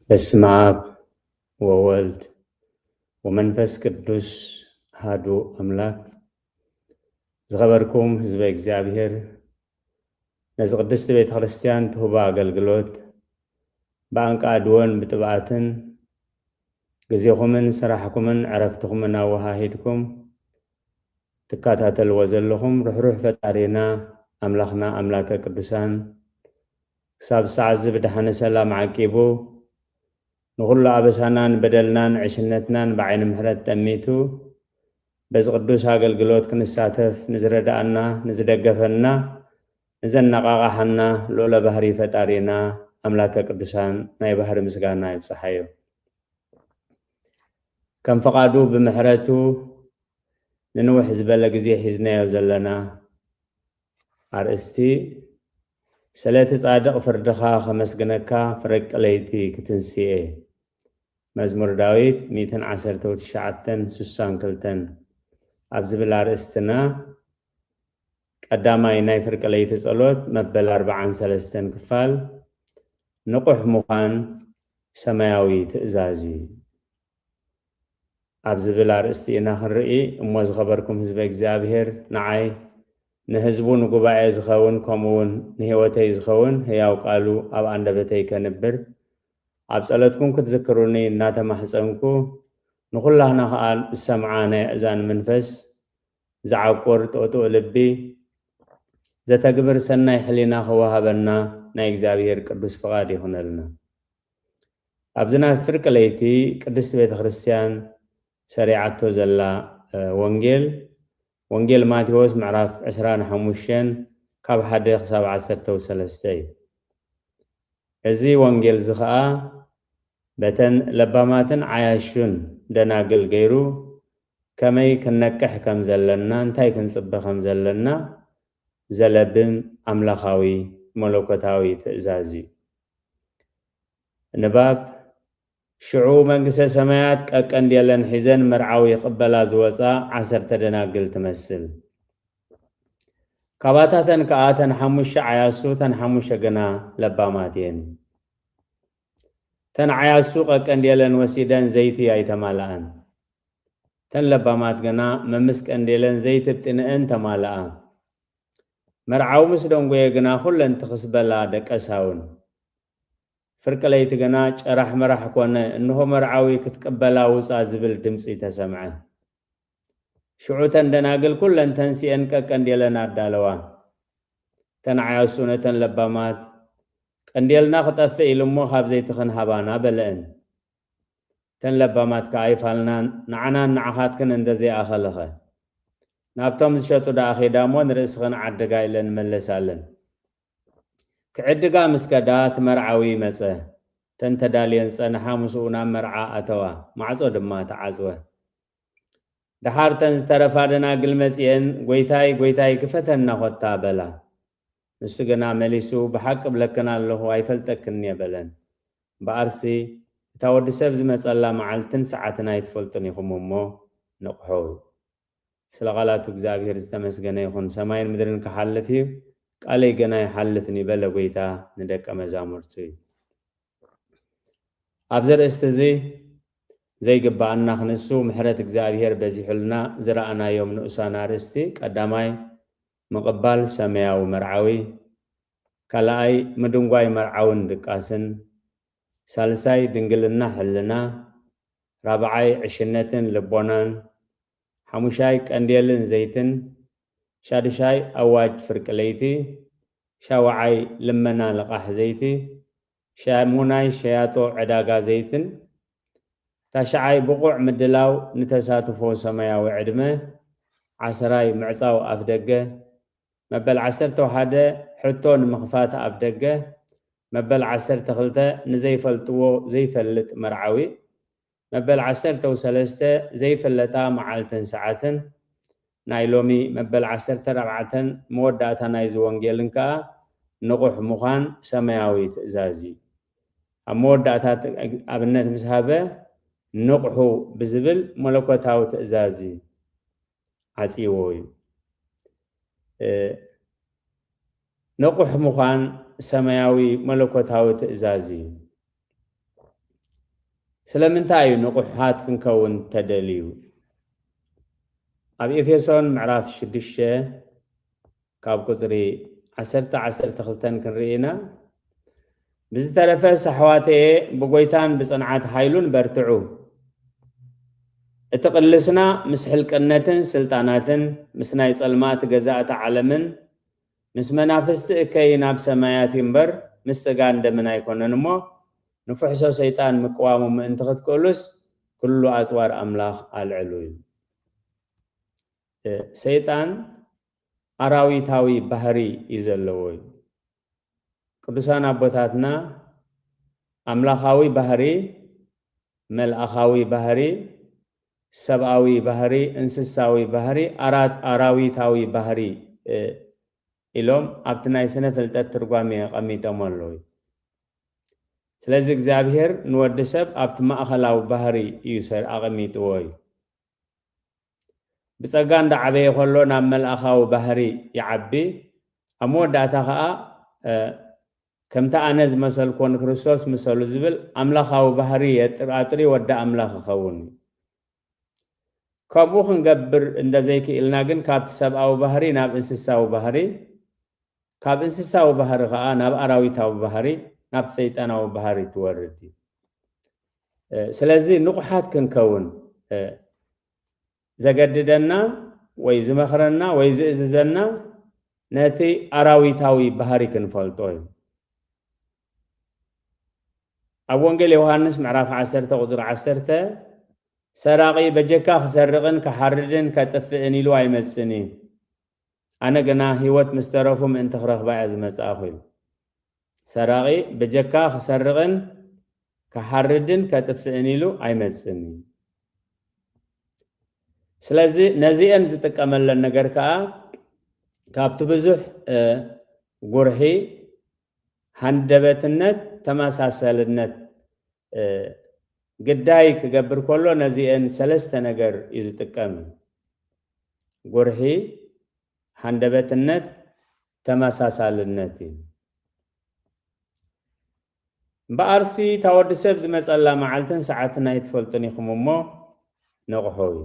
በስመ አብ ወወልድ ወመንፈስ ቅዱስ አሐዱ አምላክ። ዝኸበርኩም ህዝበ እግዚኣብሔር፣ ነዚ ቅድስቲ ቤተ ክርስቲያን ትህቦ ኣገልግሎት ብኣንቃድዎን ብጥብኣትን ግዜኹምን ስራሕኩምን ዕረፍትኹምን ኣወሃሂድኩም ትከታተልዎ ዘለኹም ርሕሩሕ ፈጣሪና ኣምላኽና ኣምላከ ቅዱሳን ክሳብ ሰዓት እዚ ብደሓነ ሰላም ዓቂቡ ንኹሉ ኣበሳናን በደልናን ዕሽነትናን ብዓይኒ ምሕረት ጠሚቱ በዚ ቅዱስ ኣገልግሎት ክንሳተፍ ንዝረዳኣና ንዝደገፈና ንዘነቓቓሓና ልዑለ ባህሪ ፈጣሪና ኣምላከ ቅዱሳን ናይ ባህሪ ምስጋና ይብጽሓዮ። ከም ፈቓዱ ብምሕረቱ ንንውሕ ዝበለ ግዜ ሒዝናዮ ዘለና ኣርእስቲ፣ ስለቲ ጻድቕ ፍርድኻ ከመስግነካ ፍርቂ ለይቲ ክትንስኤ፣ መዝሙር ዳዊት ሚእትን ዓሰርተ ትሽዓተን ስሳን ክልተን ኣብ ዝብል ኣርእስትና፣ ቀዳማይ ናይ ፍርቂ ለይቲ ጸሎት መበል ኣርብዓን ሰለስተን ክፋል፣ ንቑሕ ምዃን ሰማያዊ ትእዛዝ እዩ። ኣብ ዝብል ኣርእስቲ ኢና ክንርኢ እሞ፣ ዝኸበርኩም ህዝበ እግዚኣብሔር፣ ንዓይ ንህዝቡ ንጉባኤ ዝኸውን ከምኡ እውን ንህይወተይ ዝኸውን ህያው ቃሉ ኣብ ኣንደበተይ ከንብር ኣብ ጸሎትኩም ክትዝክሩኒ እናተማሕጸንኩ፣ ንኹላህና ከኣ ዝሰምዓ ናይ ኣእዛን መንፈስ ዝዓቁር ጥቕጡቕ ልቢ ዘተግብር ሰናይ ሕሊና ክወሃበና ናይ እግዚኣብሔር ቅዱስ ፍቓድ ይኹነልና። ኣብዚ ናይ ፍርቂ ለይቲ ቅድስቲ ቤተ ክርስቲያን ሰሪዓቶ ዘላ ወንጌል፣ ወንጌል ማቴዎስ ምዕራፍ ዕስራን ሓሙሽተን ካብ ሓደ ክሳብ ዓሰርተ ሰለስተ እዩ። እዚ ወንጌል እዚ ኸኣ በተን ለባማትን ዓያሹን ደናግል ገይሩ ከመይ ክንነቅሕ ከም ዘለና እንታይ ክንጽበ ከም ዘለና ዘለብም ኣምላኻዊ መለኮታዊ ትእዛዝ እዩ። ንባብ ሽዑ መንግስተ ሰማያት ቀቀንዴለን ሒዘን መርዓዊ ይቕበላ ዝወፃ ዓሰርተ ደናግል ትመስል። ካባታተን ከኣ ተን ሓሙሽተ ዓያሱ ተን ሓሙሽተ ግና ለባማት እየን። ተን ዓያሱ ቀቀንዴለን ወሲደን ዘይቲ ኣይተማልኣን። ተን ለባማት ግና መምስ ቀንዴለን ዘይቲ ብጥንኤን ተማልኣ። መርዓዊ ምስ ደንጎየ ግና ኩለን ትኽስ በላ ደቀሳውን። ፍርቂ ለይቲ ግና ጨራሕ መራሕ ኮነ፣ እንሆ መርዓዊ ክትቅበላ ውፃ ዝብል ድምፂ ተሰምዐ። ሽዑ ተን ደናግል ኩለን ተንሲኤን ቀቀንዴለን ኣዳለዋ። ተን ዓያሱ ነተን ለባማት፣ ቀንዴልና ክጠፍእ ኢሉ እሞ ካብ ዘይትኽን ሃባና በለእን። ተን ለባማት ከኣ ኣይፋልናን፣ ንዓናን ንዓኻትክን እንደ ዘይኣኸለኸ። ናብቶም ዝሸጡ ደኣ ኸይዳ እሞ ንርእስኽን ዓድጋ ኢለን መለሳለን። ክዕድጋ ምስ ከዳ እቲ መርዓዊ መጸ። ተን ተዳልየን ዝጸንሓ ምስኡ ናብ መርዓ ኣተዋ፣ ማዕጾ ድማ ተዓጽወ። ደሓር ተን ዝተረፋ ደናግል መጺኤን፣ "ጐይታይ፣ ጐይታይ፣ ክፈተና ኾታ" በላ። ንሱ ግና መሊሱ፣ "ብሓቂ እብለክን ኣለኹ፣ ኣይፈልጠክን እየ" በለን። እምበኣርሲ፣ እታ ወዲ ሰብ ዝመጸላ መዓልትን ሰዓትን ኣይትፈልጡን ኢኹም እሞ፣ ንቕሑ። ስለ ቃላቱ እግዚኣብሔር ዝተመስገነ ይኹን። ሰማይን ምድርን ክሓልፍ እዩ፣ ቃለይ ገና ኣይሓልፍን እዩ በለ ጐይታ ንደቀ መዛሙርቱ። ኣብዚ ርእስቲ እዚ ዘይግብኣና ክንሱ ምሕረት እግዚኣብሔር በዚሑልና ዝረኣናዮም ንኡሳን ኣርእስቲ፣ ቀዳማይ፣ ምቕባል ሰማያዊ መርዓዊ፣ ካልኣይ፣ ምድንጓይ መርዓውን ድቃስን፣ ሳልሳይ፣ ድንግልና ሕልና፣ ራብዓይ፣ ዕሽነትን ልቦናን፣ ሓሙሻይ፣ ቀንዴልን ዘይትን፣ ሻዱሻይ፣ ኣዋጅ ፍርቂ ለይቲ፣ ሻውዓይ፣ ልመና ልቓሕ ዘይቲ፣ ሻሙናይ፣ ሸያጦ ዕዳጋ ዘይትን፣ ታሽዓይ፣ ብቑዕ ምድላው ንተሳትፎ ሰማያዊ ዕድመ፣ ዓሰራይ፣ ምዕጻው ኣፍደገ፣ መበል ዓሰርተ ሓደ፣ ሕቶ ንምኽፋት ኣብ ደገ፣ መበል ዓሰርተ ክልተ፣ ንዘይፈልጥዎ ዘይፈልጥ መርዓዊ፣ መበል ዓሰርተ ሰለስተ፣ ዘይፍለጣ መዓልትን ሰዓትን ናይ ሎሚ፣ መበል ዓሰርተ ኣርባዕተ፣ መወዳእታ ናይዚ ወንጌልን ከኣ ንቑሕ ምዃን ሰማያዊ ትእዛዝ እዩ። ኣብ መወዳእታ ኣብነት ምስ ሃበ፣ ንቕሑ ብዝብል መለኮታዊ ትእዛዝ እዩ ዓጽይዎ እዩ። እ፣ ንቑሕ ምዃን ሰማያዊ መለኮታዊ ትእዛዝ እዩ። ስለምንታይ እዩ ንቑሓት ክንከውን ተደልዩ? ኣብ ኤፌሶን ምዕራፍ ሽዱሽተ ካብ ቁጽሪ ዓሰርተ፣ ዓሰርተ ክልተን ክንርኢ ኢና። ብዝተረፈ ኣሕዋተየ፣ ብጎይታን ብጽንዓት ሓይሉን በርትዑ። እቲ ቅልስና ምስ ሕልቅነትን ስልጣናትን፣ ምስ ናይ ጸልማት ገዛእቲ ዓለምን፣ ምስ መናፍስቲ እከይ ናብ ሰማያት እዩ እምበር፣ ምስ ስጋን ደምን ኣይኮነን እሞ፣ ንፍሕሶ ሰይጣን ምቅዋሙ ምእንቲ ክትክእሉስ፣ ኩሉ ኣጽዋር ኣምላኽ ኣልዕሉ እዩ። እ፣ ሰይጣን ኣራዊታዊ ባህሪ እዩ ዘለዎ እዩ። ቅዱሳን ኣቦታትና ኣምላኻዊ ባህሪ፣ መልኣኻዊ ባህሪ፣ ሰብኣዊ ባህሪ፣ እንስሳዊ ባህሪ፣ ኣራት ኣራዊታዊ ባህሪ፣ እ፣ ኢሎም ኣብቲ ናይ ስነ ፍልጠት ትርጓሜ ኣቐሚጦም ኣለዉ። ስለዚ እግዚኣብሔር ንወዲ ሰብ ኣብቲ ማእኸላዊ ባህሪ እዩ ሰር ኣቐሚጥዎ እዩ። ብጸጋ እንዳዓበየ ከሎ ናብ መልኣኻዊ ባህሪ ይዓቢ። ኣብ መወዳእታ ኸኣ፣ እ፣ ከምቲ ኣነ ዝመሰልኩዎ ንክርስቶስ ምሰሉ ዝብል ኣምላኻዊ ባህሪ የጥራጥሪ ወዲ ኣምላኽ ይኸውን እዩ። ከምኡ ክንገብር እንደዘይክኢልና ግን ካብቲ ሰብኣዊ ባህሪ ናብ እንስሳዊ ባህሪ፣ ካብ እንስሳዊ ባህሪ ኸኣ ናብ ኣራዊታዊ ባህሪ፣ ናብቲ ሰይጣናዊ ባህሪ ትወርድ እዩ። እ፣ ስለዚ ንቑሓት ክንከውን፣ እ፣ ዘገድደና ወይ ዝመኽረና ወይ ዝእዝዘና ነቲ ኣራዊታዊ ባህሪ ክንፈልጦ እዩ። ኣብ ወንጌል ዮሃንስ ምዕራፍ ዓሰርተ ቁጽሪ ዓሰርተ፣ "ሰራቒ በጀካ ክሰርቕን ክሓርድን ከጥፍእን ኢሉ ኣይመጽእን እዩ። ኣነ ግና ህይወት ምስ ተረፉ ምእንቲ ክረኽባ እየ ዝመጽኣኹ" ኢሉ። ሰራቒ በጀካ ክሰርቕን ክሓርድን ከጥፍእን ኢሉ ኣይመጽእን እዩ። ስለዚ ነዚአን ዝጥቀመለን ነገር ከኣ ካብቲ ብዙሕ፣ እ፣ ጉርሒ፣ ሃንደበትነት፣ ተመሳሳልነት፣ እ፣ ግዳይ ክገብር ከሎ ነዚአን ሰለስተ ነገር እዩ ዝጥቀም። ጉርሒ፣ ሃንደበትነት፣ ተመሳሳልነት እዩ። እምበኣርሲ እታ ወዲ ሰብ ዝመጸላ መዓልትን ሰዓትን ኣይትፈልጡን ኢኹም እሞ ንቕሑ እዩ።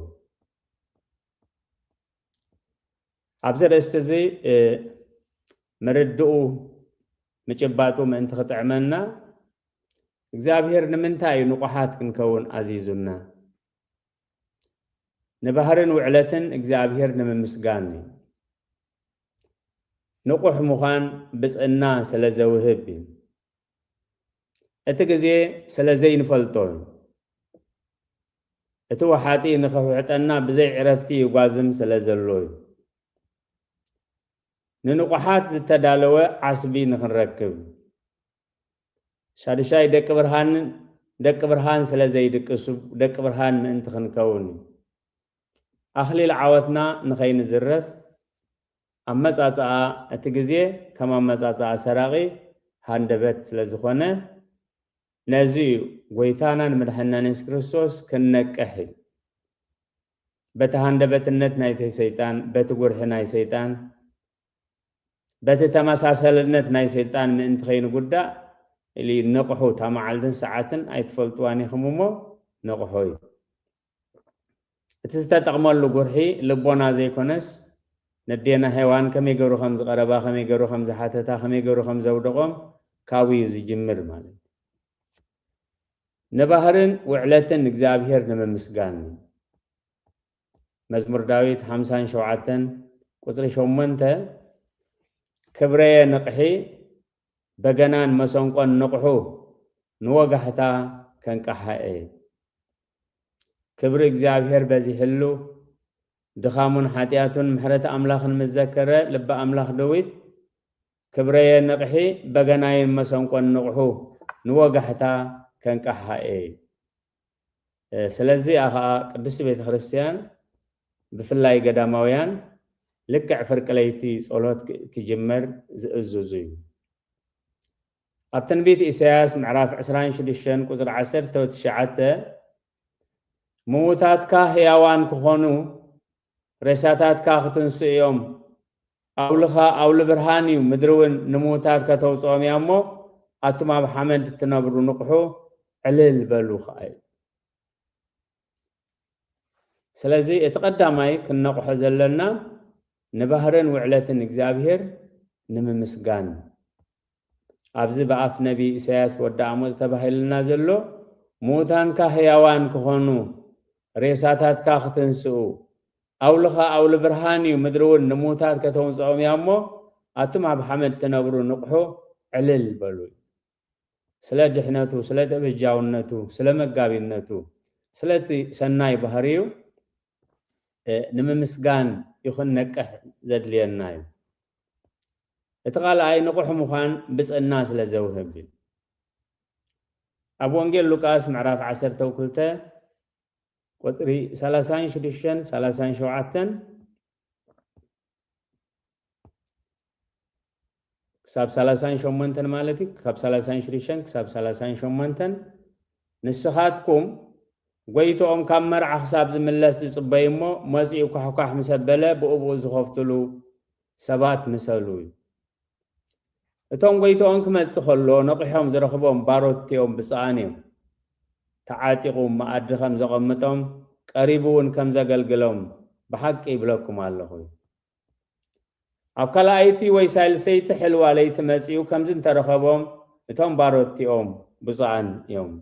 ኣብዚ ርእስቲ እዚ፣ እ፣ ምርድኡ ምጭባጡ ምእንቲ ክጥዕመና፣ እግዚኣብሔር ንምንታይ እዩ ንቑሓት ክንከውን ኣዚዙና? ንባህርን ውዕለትን እግዚኣብሔር ንምምስጋን እዩ። ንቑሕ ምዃን ብጽእና ስለ ዘውህብ እዩ። እቲ ግዜ ስለ ዘይንፈልጦ እዩ። እቲ ወሓጢ ንኽውሕጠና ብዘይ ዕረፍቲ ይጓዝም ስለ ዘሎ እዩ። ንንቑሓት ዝተዳለወ ዓስቢ ንኽንረክብ። ሻዱሻይ ደቂ ብርሃን፣ ደቂ ብርሃን ስለ ዘይድቅሱ፣ ደቂ ብርሃን ምእንቲ ክንከውን እዩ። ኣኽሊል ዓወትና ንኸይንዝረፍ፣ ኣመጻጽኣ እቲ ግዜ ከም ኣመጻጽኣ ሰራቒ ሃንደበት ስለ ዝኾነ፣ ነዚ እዩ ጎይታናን መድሓንናን የሱስ ክርስቶስ ክንነቅሕ እዩ። በቲ ሃንደበትነት ናይቲ ሰይጣን፣ በቲ ጉርሒ ናይ ሰይጣን፣ በቲ ተመሳሰልነት ናይ ሰይጣን ምእንቲ ከይንጉዳእ ኢሉ ንቕሑ፣ እታ መዓልትን ሰዓትን ኣይትፈልጥዋን ኢኹም እሞ ንቕሑ እዩ። እቲ ዝተጠቕመሉ ጉርሒ ልቦና ዘይኮነስ፣ ነዴና ሄዋን ከመይ ገይሩ ከም ዝቐረባ፣ ከመይ ገይሩ ከም ዝሓተታ፣ ከመይ ገይሩ ከም ዘውደቖም ካብኡ እዩ ዝጅምር ማለት እዩ። ንባህርን ውዕለትን እግዚኣብሔር ንምምስጋን። መዝሙር ዳዊት ሓምሳን ሸውዓተን ቁጽሪ ሸሞንተ፣ "ክብረየ ንቕሒ፣ በገናን መሰንቆን ንቕሑ፣ ንወጋሕታ ከንቅሓ እየ።" ክብሪ እግዚኣብሔር በዚሕሉ፣ ድኻሙን ሓጢኣቱን ምሕረት ኣምላኽን ምስ ዘከረ፣ ልቢ ኣምላኽ ዳዊት፣ "ክብረየ ንቕሒ፣ በገናይን መሰንቆን ንቕሑ፣ ንወጋሕታ ከንቅሓ እየ።" እ፣ ስለዚ እያ ኸዓ ቅድስቲ ቤተ ክርስቲያን፣ ብፍላይ ገዳማውያን፣ ልክዕ ፍርቂ ለይቲ ጸሎት ክ-፣ ክጅመር ዝእዝዙ እዩ። ኣብ ትንቢት ኢሳያስ ምዕራፍ ዕስራን ሽዱሽተን ቁጽሪ ዓሰርተ ትሽዓተ፣ "ምዉታትካ ህያዋን ክኾኑ፣ ሬሳታትካ ክትንስኡ እዮም። ኣውልኻ ኣውሊ ብርሃን እዩ፣ ምድሪ እውን ንምዉታት ከተውጽኦም እያ እሞ፣ ኣቱም ኣብ ሓመድ እትነብሩ ንቕሑ፣ ዕልል በሉ" ኸዓ እዩ። ስለዚ እቲ ቀዳማይ ክንነቕሖ ዘለና ንባህርን ውዕለትን እግዚኣብሔር ንምምስጋን። ኣብዚ ብኣፍ ነቢ ኢሳያስ ወዲ ኣሞጽ ተባሂልና ዘሎ፣ ምዉታንካ ህያዋን ክኾኑ፣ ሬሳታትካ ክትንስኡ፣ ኣውልኻ ኣውሊ ብርሃን እዩ፣ ምድሪ እውን ንምዉታት ከተውጽኦም እያ እሞ፣ ኣቱም ኣብ ሓመድ ትነብሩ ንቕሑ፣ ዕልል በሉ። ስለ ድሕነቱ፣ ስለ ተበጃውነቱ፣ ስለ መጋቢነቱ፣ ስለቲ ሰናይ ባህሪኡ፣ እ፣ ንምምስጋን ይኹን ነቅሕ ዘድልየና እዩ። እቲ ካልኣይ ንቑሕ ምዃን ብጽእና ስለ ዘውህብ እዩ። ኣብ ወንጌል ሉቃስ ምዕራፍ ዓሰርተ ክልተ ቁጽሪ ሰላሳን ሽዱሽተን፣ ሰላሳን ሸውዓተን፣ ክሳብ ሰላሳን ሸሞንተን ማለት እዩ፣ ካብ ሰላሳን ሽዱሽተን ክሳብ ሰላሳን ሸሞንተን፣ ንስኻትኩም ጎይትኦም ካብ መርዓ ክሳብ ዝምለስ ዝጽበዩ እሞ፣ መጺኡ ኳሕኳሕ ምስ ኣበለ ብኡብኡ ዝኸፍትሉ ሰባት ምሰሉ እዩ። እቶም ጎይትኦም ክመጽእ ከሎ ነቒሖም ዝረኽቦም ባሮት እዮም ብፁዓን እዮም። ተዓጢቑ መኣዲ ከም ዘቐምጦም ቀሪቡ እውን ከም ዘገልግሎም ብሓቂ ይብለኩም ኣለኹ። ኣብ ካልኣይቲ ወይ ሳልሰይቲ ሕልዋ ለይቲ መጺኡ ከምዚ እንተረኸቦም እቶም ባሮት እዮም ብፁዓን እዮም።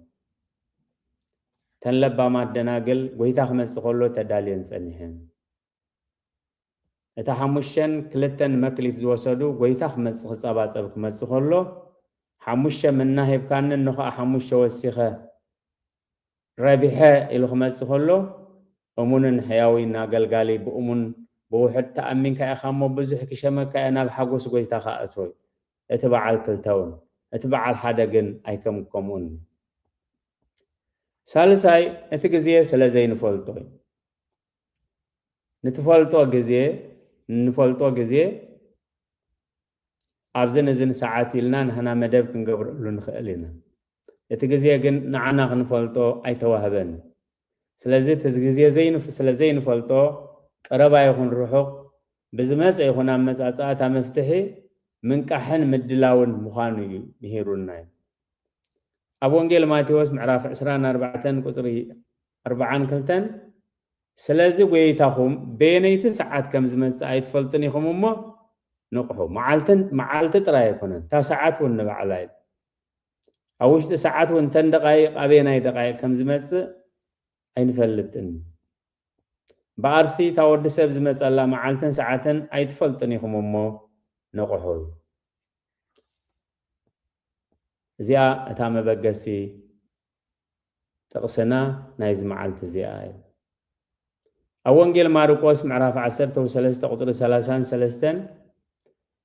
እተን ለባማት ደናግል ጎይታ ክመጽእ ከሎ ተዳልየን ጸኒሐን። እታ ሓሙሽተን ክልተን መክሊት ዝወሰዱ ጎይታ ክመጽእ ክጸባጸብ ክመጽእ ከሎ፣ ሓሙሽተ ምና ሂብካኒ፣ እነሆ ሓሙሽተ ወሲኸ ረቢሐ ኢሉ ክመጽእ ከሎ፣ እሙንን ሕያዊን ኣገልጋሊ፣ ብእሙን ብውሑድ ተኣሚንካ ኢኻ እሞ ብዙሕ ክሸመካ እየ፣ ናብ ሓጎስ ጎይታኻ እቶ። እቲ በዓል ክልተ እውን፣ እቲ በዓል ሓደ ግን ኣይከም ከምኡን። ሳልሳይ፣ እቲ ግዜ ስለ ዘይንፈልጦ እዩ። ንትፈልጦ ግዜ፣ ንፈልጦ ግዜ ኣብዝን እዝን ሰዓት ኢልና ንህና መደብ ክንገብረሉ ንኽእል ኢና። እቲ ግዜ ግን ንዓና ክንፈልጦ ኣይተዋህበን። ስለዚ እቲ ግዜ ዘይንፍ-፣ ስለ ዘይንፈልጦ ቀረባ ይኹን ርሑቕ፣ ብዝመጸ ይኹን ኣመጻጽኣ እታ መፍትሒ ምንቃሕን ምድላውን ምዃኑ እዩ ምሂሩና እዩ። ኣብ ወንጌል ማቴዎስ ምዕራፍ ዕስራን ኣርባዕተን ቁጽሪ ኣርባዓን ክልተን፣ ስለዚ ጎይታኹም በየነይቲ ሰዓት ከም ዝመጽእ ኣይትፈልጡን ኢኹም እሞ ንቕሑ። መዓልትን-፣ መዓልቲ ጥራይ ኣይኮነን፣ እታ ሰዓት እውን ንባዕላ እዩ። ኣብ ውሽጢ ሰዓት እውን እተን ደቓይቕ ኣበየናይ ደቓይቕ ከም ዝመጽእ ኣይንፈልጥን። ብኣርሲ እታ ወዲ ሰብ ዝመጸላ መዓልትን ሰዓትን ኣይትፈልጡን ኢኹም እሞ ንቕሑ። እዚኣ እታ መበገሲ ጥቕስና ናይዚ መዓልቲ እዚኣ እያ። ኣብ ወንጌል ማርቆስ ምዕራፍ ዓሰርተ ሰለስተ ቁጽሪ ሰላሳን ሰለስተን፣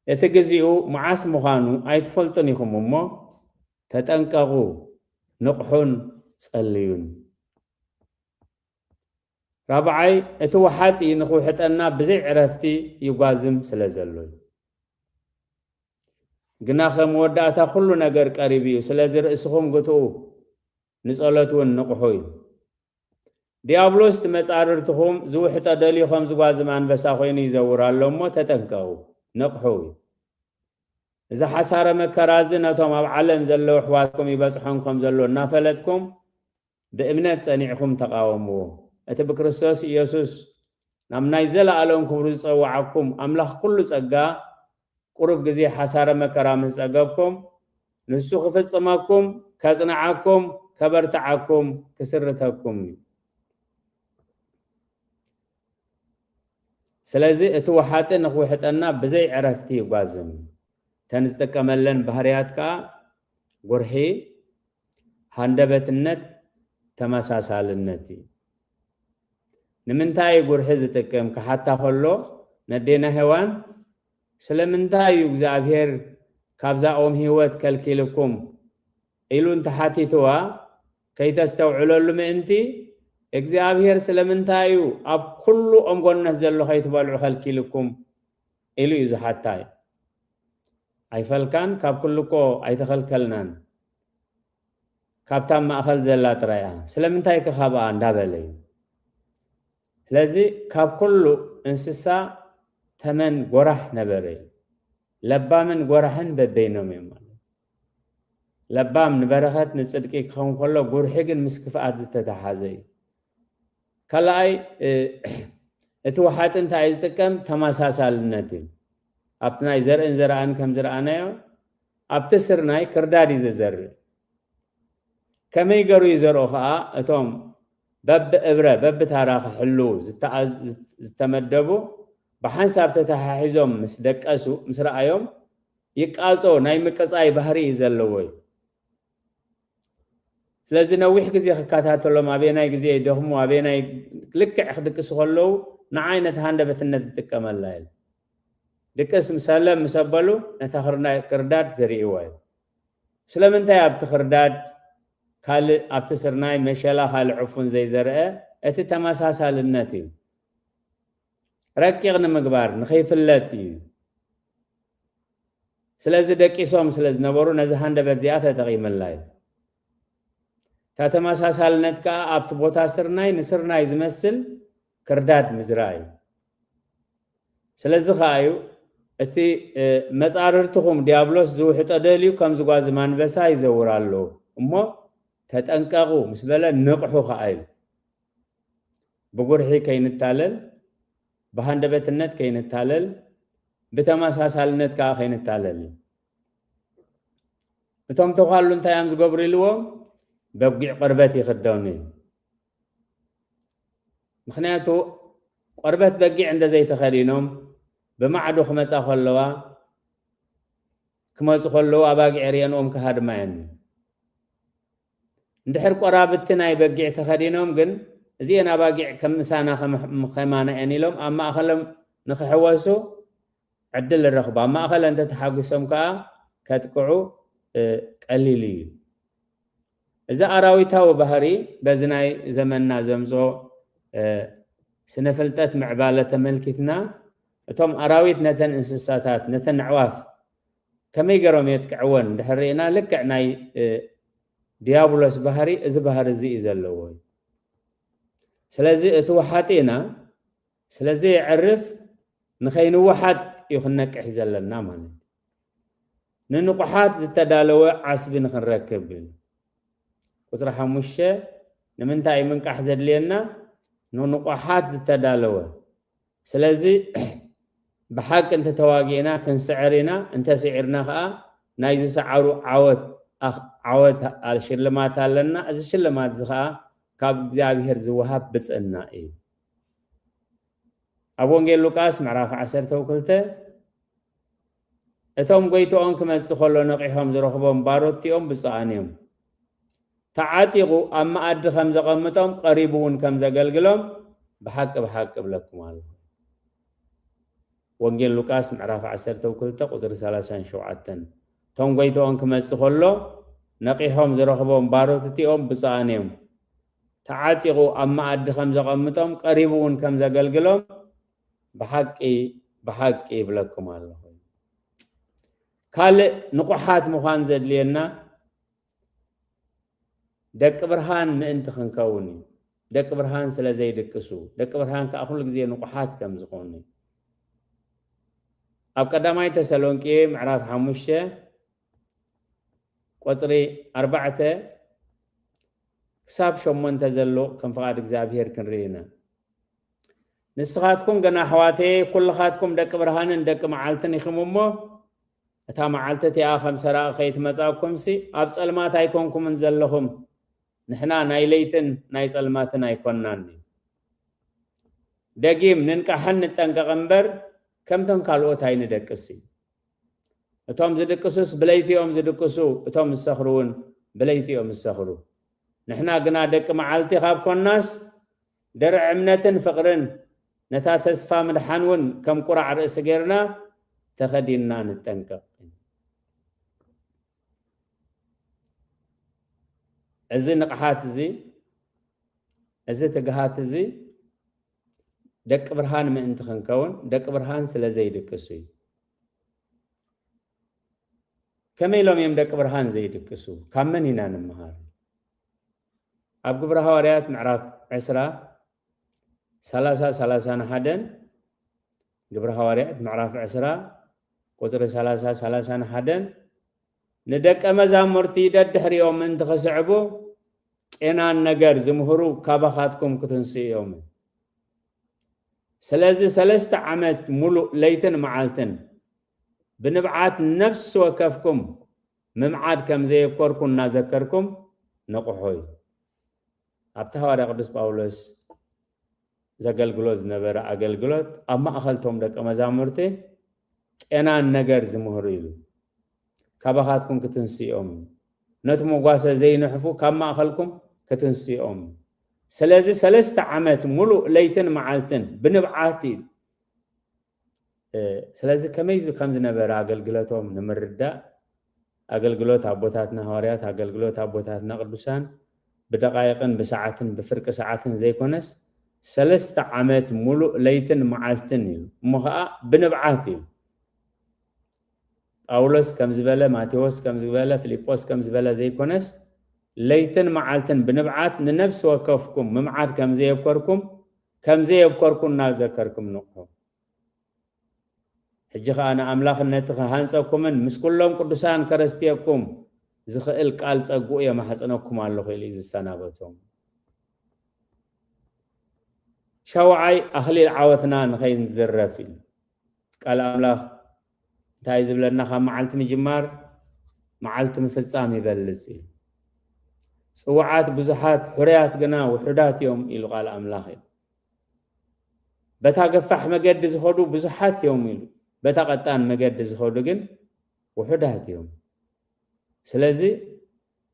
እቲ ግዚኡ መዓስ ምዃኑ ኣይትፈልጡን ኢኹም እሞ ተጠንቀቑ፣ ንቕሑን ጸልዩን። ራብዓይ፣ እቲ ወሓጢ ንኽውሕጠና ብዘይ ዕረፍቲ ይጓዝም ስለ ዘሎ እዩ። ግናኸ መወዳእታ ኩሉ ነገር ቀሪቡ እዩ። ስለዚ ርእስኹም ግትኡ፣ ንጸሎት እውን ንቕሑ እዩ። ዲያብሎስ እቲ መጻርርትኹም ዝውሕጦ ደልዩ ከም ዝጓዝም ኣንበሳ ኮይኑ ይዘውር ኣሎ እሞ ተጠንቀቑ፣ ንቕሑ እዩ። እዚ ሓሳረ መከራ እዚ ነቶም ኣብ ዓለም ዘለዉ ኣሕዋትኩም ይበጽሖም ከም ዘሎ እናፈለጥኩም፣ ብእምነት ጸኒዕኩም ተቓወምዎ። እቲ ብክርስቶስ ኢየሱስ ናብ ናይ ዘለኣለም ክብሩ ዝጸውዓኩም ኣምላኽ ኩሉ ጸጋ ቁሩብ ግዜ ሓሳረ መከራ ምስ ጸገብኩም፣ ንሱ ክፍጽመኩም፣ ከጽንዓኩም፣ ከበርትዓኩም፣ ክስርተኩም እዩ። ስለዚ እቲ ወሓጢ ንኽውሕጠና ብዘይ ዕረፍቲ ይጓዝም። እተን ዝጥቀመለን ባህርያት ከኣ ጉርሒ፣ ሃንደበትነት፣ ተመሳሳልነት እዩ። ንምንታይ እዩ ጉርሒ ዝጥቀም ክሓታ ከሎ፣ ነዴና ሄዋን ስለምንታይ እዩ እግዚኣብሔር ካብዛ ኦም ህይወት ከልኪልኩም ኢሉ እንተሓቲትዋ፣ ከይተስተውዕለሉ ምእንቲ፣ እግዚኣብሔር ስለምንታይ እዩ ኣብ ኩሉ ኦም ጎነት ዘሎ ከይትበልዑ ከልኪልኩም ኢሉ እዩ ዝሓታ እዩ። ኣይፈልካን፣ ካብ ኩሉ እኮ ኣይተኸልከልናን፣ ካብታ ማእኸል ዘላ ጥራይ እያ፣ ስለምንታይ ከ ካብኣ እንዳበለ እዩ። ስለዚ ካብ ኩሉ እንስሳ ተመን ጎራሕ ነበረ እዩ። ለባምን ጎራሕን በበይኖም እዮም ማለት። ለባም ንበረኸት ንጽድቂ ክኸውን ከሎ፣ ጉርሒ ግን ምስ ክፍኣት ዝተተሓዘ እዩ። ካልኣይ እቲ ወሓጢ እንታይ እዩ ዝጥቀም? ተመሳሳልነት እዩ። ኣብቲ ናይ ዘርእን ዘርኣን ከም ዝረኣናዮ ኣብቲ ስርናይ ክርዳድ እዩ ዝዘርእ። ከመይ ገሩ ይዘርኦ ከዓ? እቶም በብእብረ በብታራ ክሕሉ ዝተመደቡ ብሓንሳብ ተተሓሒዞም ምስ ደቀሱ፣ ምስ ረኣዮም ይቃጾ፣ ናይ ምቅጻይ ባህሪ እዩ ዘለዎ እዩ። ስለዚ ነዊሕ ግዜ ክከታተሎም፣ ኣበየናይ ግዜ ይደኽሙ፣ ኣበየናይ ልክዕ ክድቅሱ ከለዉ ንዓይ ነቲ ሃንደበትነት ዝጥቀመላ እዩ። ድቅስ ምሰለ ምስ ኣበሉ ነታ ክርዳድ ዘርእይዎ እዩ። ስለምንታይ ኣብቲ ክርዳድ ካልእ ኣብቲ ስርናይ መሸላ ካልእ ዕፉን ዘይዘርአ? እቲ ተመሳሳልነት እዩ። ረቂቕ ንምግባር ንኸይፍለጥ እዩ። ስለዚ ደቂሶም ስለ ዝነበሩ ነዚ ሃንደበት እዚኣ ተጠቒመላ እዩ። እታ ተመሳሳልነት ከኣ ኣብቲ ቦታ ስርናይ ንስርናይ ዝመስል ክርዳድ ምዝራእ እዩ። ስለዚ ከኣ እዩ እቲ መጻርርትኹም ዲያብሎስ ዝውሕጦ ደልዩ ከም ዝጓዝም ኣንበሳ ይዘውር ኣሎ እሞ ተጠንቀቑ ምስ በለ ንቕሑ ከኣ እዩ። ብጉርሒ ከይንታለል፣ ብሃንደበትነት ከይንታለል፣ ብተመሳሳልነት ከኣ ከይንታለል እዩ። እቶም ተዃሉ እንታይ እዮም ዝገብሩ ኢልዎም? በጒዕ ቆርበት ይኽደኑ እዩ። ምኽንያቱ ቆርበት በጊዕ እንደ ዘይተኸዲኖም ብማዕዶ ክመጻ ከለዋ ክመጹ ከለዉ ኣባጊዕ ርእየንኦም ክሃድማ እየን። እንድሕር ቆራብቲ ናይ በጊዕ ተኸዲኖም ግን እዚኤን ኣባጊዕ ከም ምሳና ከማና እየን ኢሎም ኣብ ማእኸሎም ንክሕወሱ ዕድል ይረኽቡ። ኣብ ማእኸል እንተተሓጒሶም ከዓ ከጥቅዑ ቀሊል እዩ። እዚ ኣራዊታዊ ባህሪ በዚ ናይ ዘመንና ዘምፅኦ ስነ ፍልጠት ምዕባለ ተመልኪትና እቶም ኣራዊት ነተን እንስሳታት ነተን ኣዕዋፍ ከመይ ገሮም የጥቅዕወን እንድሕር ርኢና ልክዕ ናይ ዲያብሎስ ባህሪ እዚ ባህሪ እዚ እዩ ዘለዎ። ስለዚ እቲ ወሓጢና ስለዚ የዕርፍ ንኸይንወሓጥ እዩ ክነቅሕ ዘለና ማለት እዩ። ንንቑሓት ዝተዳለወ ዓስቢ ንኽንረክብ እዩ። ቁፅሪ ሓሙሽተ ንምንታይ እዩ ምንቃሕ ዘድልየና? ንንቑሓት ዝተዳለወ። ስለዚ ብሓቂ እንተተዋጊእና ክንስዕር ኢና፣ እንተስዒርና ከዓ ናይ ዝሰዓሩ ዓወት ዓወት ሽልማት ኣለና። እዚ ሽልማት እዚ ከዓ ካብ እግዚኣብሔር ዝወሃብ ብፅእና እዩ። ኣብ ወንጌል ሉቃስ ምዕራፍ ዓሰርተ ክልተ እቶም ጎይትኦም ክመጽእ ከሎ ነቒሖም ዝረኽቦም ባሮት እቲኦም ብፁዓን እዮም። ተዓጢቑ ኣብ መኣዲ ከም ዘቐምጦም ቀሪቡ እውን ከም ዘገልግሎም ብሓቂ ብሓቂ እብለኩም ኣለኹ። ወንጌል ሉቃስ ምዕራፍ ዓሰርተ ክልተ ቁፅሪ ሰላሳን ሸውዓተን እቶም ጎይትኦም ክመጽእ ከሎ ነቒሖም ዝረኽቦም ባሮት እቲኦም ብፁዓን እዮም። ተዓጢቑ ኣብ መኣዲ ከም ዘቐምጦም ቀሪቡ እውን ከም ዘገልግሎም ብሓቂ ብሓቂ ይብለኩም ኣለኹ። ካልእ ንቑሓት ምዃን ዘድልየና ደቂ ብርሃን ምእንቲ ክንከውን እዩ። ደቂ ብርሃን ስለ ዘይድቅሱ፣ ደቂ ብርሃን ከዓ ኩሉ ግዜ ንቑሓት ከም ዝኾኑ ኣብ ቀዳማይ ተሰሎንቄ ምዕራፍ ሓሙሽተ ቁፅሪ ኣርባዕተ ክሳብ ሸሞንተ ዘሎ ከም ፍቓድ እግዚኣብሔር ክንርኢ ኢና። ንስኻትኩም ገና ኣሕዋተየ ኩልኻትኩም ደቂ ብርሃንን ደቂ መዓልትን ኢኹም እሞ እታ መዓልቲ እቲኣ ከም ሰራቒ ከይትመጻእኩምሲ ኣብ ጸልማት ኣይኮንኩምን ዘለኹም። ንሕና ናይ ለይትን ናይ ጸልማትን ኣይኮንናን። ደጊም ንንቃሕን ንጠንቀቕ እምበር ከምቶም ካልኦት ኣይንደቅሲ። እቶም ዝድቅሱስ ብለይቲ እዮም ዝድቅሱ፣ እቶም ዝሰኽሩ እውን ብለይቲ እዮም ዝሰኽሩ። ንሕና ግና ደቂ መዓልቲ ካብ ኮናስ ድርዕ እምነትን ፍቕርን ነታ ተስፋ ምድሓን እውን ከም ቁራዕ ርእሲ ጌርና ተኸዲንና ንጠንቀቕ። እዚ ንቕሓት እዚ፣ እዚ ትግሃት እዚ ደቂ ብርሃን ምእንቲ ክንከውን ደቂ ብርሃን ስለ ዘይድቅሱ እዩ። ከመይ ኢሎም እዮም ደቂ ብርሃን ዘይድቅሱ? ካብ መን ኢና ንምሃር? ኣብ ግብረ ሃዋርያት ምዕራፍ ዕስራ ሰላሳ ሰላሳን ሓደን ግብረ ሃዋርያት ምዕራፍ ዕስራ ቁፅሪ ሰላሳ ሰላሳን ሓደን ንደቀ መዛሙርቲ ደድሕሪኦም ምእንቲ ክስዕቡ ቄናን ነገር ዝምህሩ ካባኻትኩም ክትንስኡ እዮም። ስለዚ ሰለስተ ዓመት ሙሉእ ለይትን መዓልትን ብንብዓት ነፍሲ ወከፍኩም ምምዓድ ከም ዘየብኮርኩ እናዘከርኩም ንቕሑ እዩ። ኣብቲ ሃዋርያ ቅዱስ ጳውሎስ ዘገልግሎ ዝነበረ ኣገልግሎት ኣብ ማእኸልቶም ደቀ መዛሙርቲ ቄናን ነገር ዝምህሩ ኢሉ። ካባኻትኩም ክትንስኦም እዩ። ነቲ መጓሰ ዘይንሕፉ ካብ ማእኸልኩም ክትንስኦም እዩ። ስለዚ ሰለስተ ዓመት ሙሉእ ለይትን መዓልትን ብንብዓት እዩ። ስለዚ ከመይ ከም ዝነበረ ኣገልግሎቶም ንምርዳእ ኣገልግሎት ኣቦታትና ሃዋርያት ኣገልግሎት ኣቦታትና ቅዱሳን ብደቃይቅን ብሰዓትን ብፍርቂ ሰዓትን ዘይኮነስ ሰለስተ ዓመት ሙሉእ ለይትን መዓልትን እዩ። እሞ ከዓ ብንብዓት እዩ። ጳውሎስ ከም ዝበለ ማቴዎስ ከም ዝበለ ፊልጶስ ከም ዝበለ ዘይኮነስ ለይትን መዓልትን ብንብዓት ንነብሲ ወከፍኩም ምምዓድ ከም ዘየብከርኩም ከም ዘየብከርኩ እናዘከርኩም ንቕሑ። ሕጂ ኸኣ ንኣምላኽ ነቲ ክሃንጸኩምን ምስ ኩሎም ቅዱሳን ከረስትየኩም ዝኽእል ቃል ጸግኡ የማሕጽነኩም ኣለኹ ኢሉ እዩ ዝሰናበቶም። ሻውዓይ ኣኽሊል ዓወትና ንኸይንዝረፍ ኢሉ ቃል ኣምላኽ እንታይ ዝብለና ካብ መዓልቲ ምጅማር መዓልቲ ምፍጻም ይበልጽ እዩ። ጽውዓት ብዙሓት ሕሩያት ግና ውሑዳት እዮም ኢሉ ቃል ኣምላኽ እዩ። በታ ገፋሕ መገዲ ዝኸዱ ብዙሓት እዮም ኢሉ በታ ቀጣን መገዲ ዝኸዱ ግን ውሑዳት እዮም። ስለዚ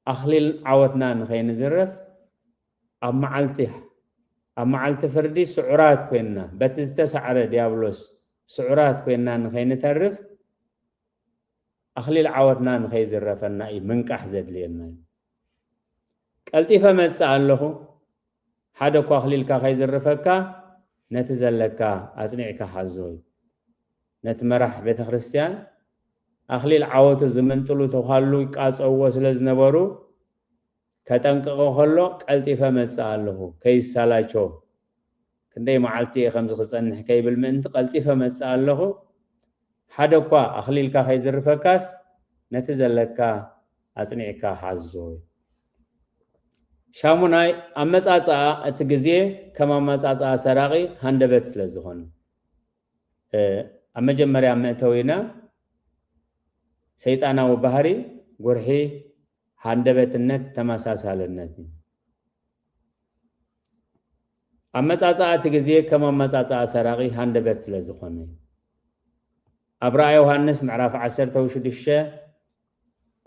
ኣኽሊል ዓወትና ንኸይንዝረፍ ኣብ መዓልቲ ኣብ መዓልቲ ፍርዲ ስዑራት ኮይንና በቲ ዝተሳዕረ ዲያብሎስ ስዑራት ኮይንና ንኸይንተርፍ ኣኽሊል ዓወትና ንኸይዝረፈና እዩ ምንቃሕ ዘድልየና እዩ። ቀልጢፈ መጽእ ኣለኹ ሓደ እኳ ኣኽሊልካ ከይዝርፈካ ነቲ ዘለካ ኣጽኒዕካ ሓዞ እዩ። ነቲ መራሕ ቤተ ክርስቲያን ኣኽሊል ዓወቱ ዝምንጥሉ ተዃሉ ይቃጸውዎ ስለ ዝነበሩ ከጠንቅቆ ከሎ ቀልጢፈ መጽእ ኣለኹ ከይሳላቸው ክንደይ መዓልቲ እየ ከምዚ ክጸንሕ ከይብል ምእንቲ ቀልጢፈ መጽእ ኣለኹ ሓደ እኳ ኣኽሊልካ ከይዝርፈካስ ነቲ ዘለካ ኣጽኒዕካ ሓዞ። ሻሙናይ ኣመጻጽኣ እቲ ግዜ ከም ኣመጻጽኣ ሰራቒ ሃንደበት ስለ ዝኾነ ኣብ መጀመርያ መእተዊና ሰይጣናዊ ባህሪ ጉርሒ ሃንደበትነት ተመሳሳልነት እዩ። ኣመጻጽኣ እቲ ግዜ ከም ኣመጻጽኣ ሰራቒ ሃንደበት ስለ ዝኾነ ኣብ ራእይ ዮሃንስ ምዕራፍ ዓሰርተ ሽዱሽተ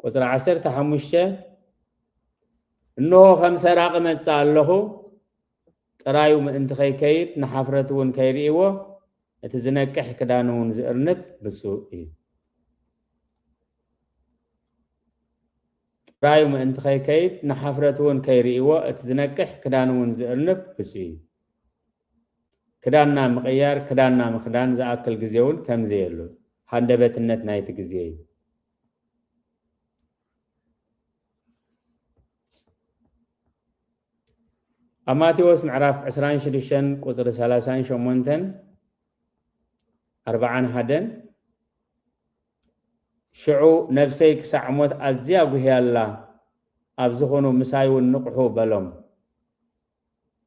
ቁፅሪ ዓሰርተ ሓሙሽተ እንሆ ከም ሰራቂ መጽእ ኣለኹ ጥራዩ ምእንቲ ከይከይድ ንሓፍረት እውን ከይርእይዎ እቲ ዝነቅሕ ክዳን እውን ዝእርንብ ብፁእ እዩ። ጥራዩ ምእንቲ ከይከይድ ንሓፍረት እውን ከይርእይዎ እቲ ዝነቅሕ ክዳን እውን ዝእርንብ ብፁእ እዩ። ክዳንና ምቕያር ክዳንና ምኽዳን ዝኣክል ግዜ እውን ከምዘየሉ ሃንደበትነት ናይቲ ግዜ እዩ። ኣብ ማቴዎስ ምዕራፍ ዕስራን ሽዱሽተን ቁፅሪ ሰላሳን ሸሞንተን ኣርባዓን ሓደን ሽዑ ነብሰይ ክሳዕ ሞት ኣዝያ ጉህያላ ኣብ ዝኾኑ ምሳይ እውን ንቕሑ በሎም።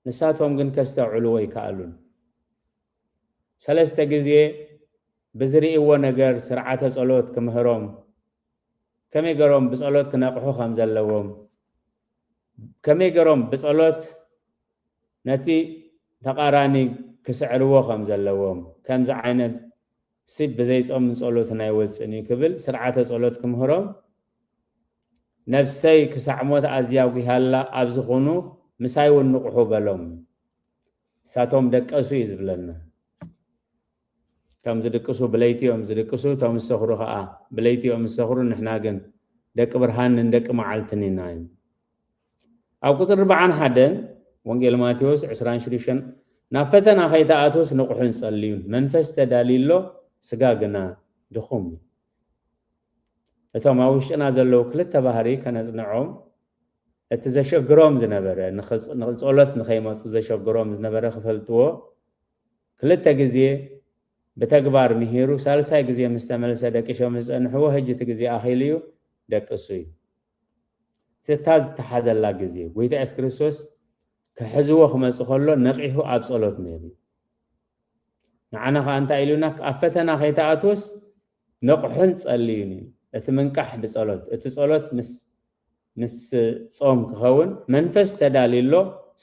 ንሳቶም ግን ከስተውዕልዎ ኣይከኣሉን። ሰለስተ ግዜ ብዝርእይዎ ነገር ስርዓተ ጸሎት ክምህሮም፣ ከመይ ገሮም ብጸሎት ክነቕሑ ከም ዘለዎም፣ ከመይ ገሮም ብጸሎት ነቲ ተቓራኒ ክስዕርዎ ከም ዘለዎም፣ ከምዚ ዓይነት ሲ ብዘይ ጾምን ጸሎትን ኣይወጽእን እዩ ክብል ስርዓተ ጸሎት ክምህሮም፣ ነብሰይ ክሳዕ ሞት ኣዝያ ጒሃላ ኣብ ዝኾኑ ምሳይ እውን ንቕሑ በሎም። ንሳቶም ደቀሱ እዩ ዝብለና። እቶም ዝድቅሱ ብለይቲ እዮም ዝድቅሱ፣ እቶም ዝሰኽሩ ከዓ ብለይቲ እዮም ዝሰኽሩ። ንሕና ግን ደቂ ብርሃንን ደቂ መዓልትን ኢና እዩ። ኣብ ቁፅሪ ኣርባዓን ሓደን ወንጌል ማቴዎስ ዕስራን ሽዱሽተን ናብ ፈተና ከይተኣትውስ ንቑሑን ጸልዩን፣ መንፈስ ተዳልዩ ኣሎ፣ ስጋ ግና ድኹም እዩ። እቶም ኣብ ውሽጥና ዘለዉ ክልተ ባህሪ ከነጽንዖም፣ እቲ ዘሸግሮም ዝነበረ፣ ንኸጽ-፣ ንጸሎት ንኸይመጹ ዘሸግሮም ዝነበረ ክፈልጥዎ፣ ክልተ ግዜ ብተግባር ምሂሩ፣ ሳልሳይ ግዜ ምስ ተመልሰ ደቂሾም ዝጸንሕዎ፣ ሕጂ እቲ ግዜ ኣኺሉ እዩ፣ ደቅሱ እዩ። እቲ እታ ዝተሓዘላ ግዜ ጎይታ የሱስ ክርስቶስ ክሕዝዎ ክመጽእ ከሎ ነቒሑ ኣብ ጸሎት ነይሩ። ንዓና ኸኣ እንታይ ኢሉና? ኣብ ፈተና ከይትኣትውስ ንቕሑን ጸልዩን እዩ። እቲ ምንቃሕ ብጸሎት፣ እቲ ጸሎት ምስ ምስ ጾም ክኸውን መንፈስ ተዳልዩ ኣሎ፣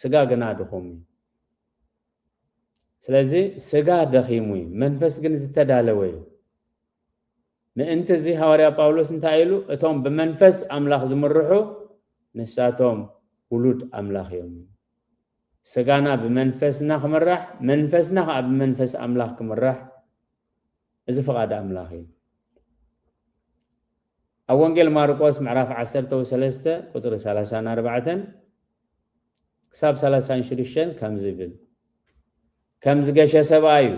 ስጋ ግና ድኹም እዩ። ስለዚ ስጋ ደኺሙ እዩ፣ መንፈስ ግን ዝተዳለወ እዩ። ምእንቲ እዚ ሃዋርያ ጳውሎስ እንታይ ኢሉ? እቶም ብመንፈስ ኣምላኽ ዝምርሑ ንሳቶም ውሉድ ኣምላኽ እዮም። ስጋና ብመንፈስና ክምራሕ፣ መንፈስና ከዓ ብመንፈስ ኣምላኽ ክምራሕ፣ እዚ ፍቓድ ኣምላኽ እዩ። ኣብ ወንጌል ማርቆስ ምዕራፍ ዓሰርተ ሰለስተ ቁፅሪ ሰላሳን ኣርባዕተን ክሳብ ሰላሳን ሽዱሽተን ከምዚ ይብል፣ ከም ዝገሸ ሰብኣይ እዩ።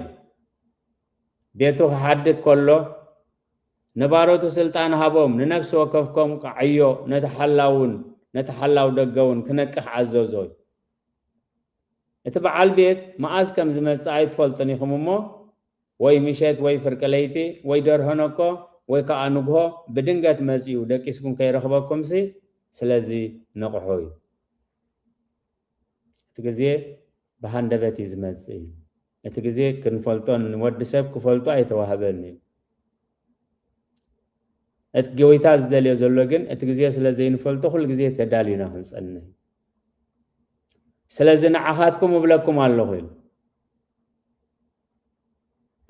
ቤቱ ክሓድግ ከሎ ንባሮቱ ስልጣን ሃቦም፣ ንነፍሲ ወከፍኩም ክዓዮ፣ ነቲ ሓላውን ነቲ ሓላው ደገውን ክነቅሕ ኣዘዞ። እቲ በዓል ቤት መኣዝ ከም ዝመጽእ ኣይትፈልጡን ኢኹም እሞ፣ ወይ ምሸት ወይ ፍርቂ ለይቲ ወይ ደርሆ ነቆ ወይ ከኣ ንግሆ ብድንገት መጺኡ ደቂስኩም ከይረኽበኩምሲ፣ ስለዚ ንቕሑ እዩ። እቲ ግዜ ብሃንደበት እዩ ዝመጽእ እዩ። እቲ ግዜ ክንፈልጦን ንወዲ ሰብ ክፈልጦ ኣይተዋህበን እዩ። እቲ ጎይታ ዝደልዮ ዘሎ ግን እቲ ግዜ ስለ ዘይንፈልጦ ኩሉ ግዜ ተዳሊና ክንጸንሕ እዩ። ስለዚ ንዓኻትኩም እብለኩም ኣለኹ ኢሉ።